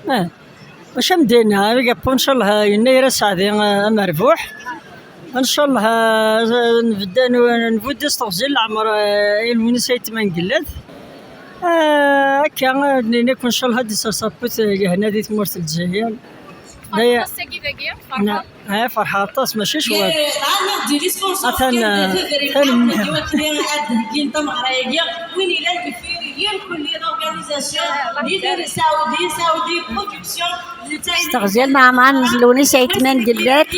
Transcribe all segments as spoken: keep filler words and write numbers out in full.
Ah, maca am d-yenna, avec Apu, ncallah, yennayer aseɛdi, ah, amerbuḥ. Ncallah, ah, nbedda, n-, nbudda s teɣzi n leɛmer, ah, i Lewnis Ayt Mengellat. Ah, akka, ah, nini-k, ncallah, ad d-isers Apu, ah, lehna di tmurt n Lezzayer. Ferḥeḍ ass-agi dagi, ferḥeḍ. Ah, ferḥeɣ aṭas, mačči cwiṭ. Atan, ah, tanemmirt. Win ilan deffir yir kulli l'organisation, leader saoudi, saoudi production. S teɣzi n leɛmer n Lewnis Ayt Mengellat,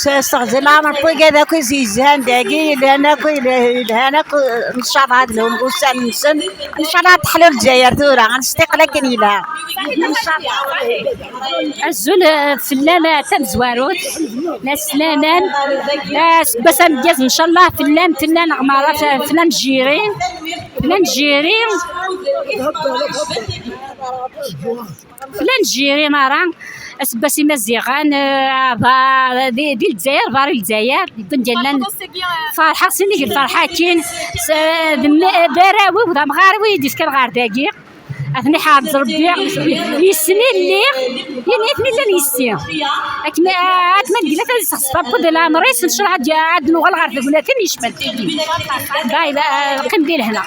s, s teɣzi n leɛmer n wigad akk i s-yezhan dagi, yelhan akk, yelhan akk, ncallah ad lhun wussan-nsen, ncallah ad teḥlu Lezzayer tura, ad nestiqel akken yelha. Azul, eh, fell-am, eh, tamezwarut, la slamam, eh, aseggas ameggaz, ncallah, fell-am, fell-aneɣ merra, f-, fell-am jiri, fell-am jiri, fell-am jiri merra, aseggas imaziɣen, eh, aba-, di, di Lezzayer, bari Lezzayer, deg wanda llan. Ferḥeɣ s nnig lferḥ akkin, s, d me-, d arraw-iw, d amɣar-iw i yi-d-ifkan ɣer dagi. Ad ten-iḥerz Rebbi, yes-sen i lliɣ, yenna-ten i llan yes-i. Akken, akken ad yella ad yesseɣzef akud leɛmer-is, ncallah ad, ad nuɣal ɣer tegnatin yecban tigi. Bay, bay, qqim di lehna.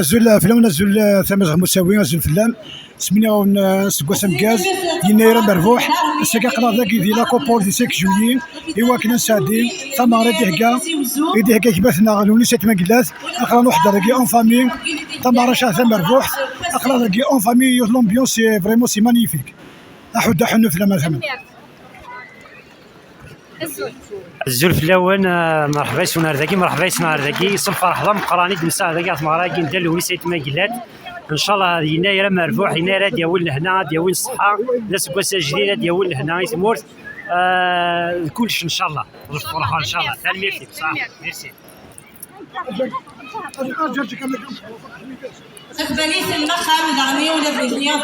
Azul fell-awen, azul, eh, Tamazɣa Musawi, azul fell-am. Smenyawen, eh, seg wass ameggaz, yennayer amerbuḥ. Ass-agi aql-aɣ dagi di la coupole di cinq juillet, i wakken ad nesɛeddi tameɣra i d-ihegga, i d-ihegga gma-tneɣ Lewnis Ayt Mengellat. Aql-aɣ nḥedder dagi en famille, tameɣra ass-a tamerbuḥt. Aql-aɣ dagi en famille, yiwet l'ambiance, c'est vraiment, c'est magnifique. Aḥuddu aḥunnu fell-am a Tama. Azul fell-awen, eh, merḥba yes-wen ar dagi, merḥba yes-wen ar dagi, s lferḥ d ameqqran i d-nesɛa dagi ɣer tmeɣra-agi n Dda Lewnis Ayt Mengellat. Ncallah yennayer amerbuḥ, yennayer ad d-yawi lehna, ad d-yawi ṣṣeḥḥa, d aseggas ajdid ad d-yawi lehna i tmurt, eh, d kullec ncallah, d lferḥ ncallah. Tanemmirt-ik, ṣaḥ, merci. Aqbayli s lmaqam daɣen ula d nitni.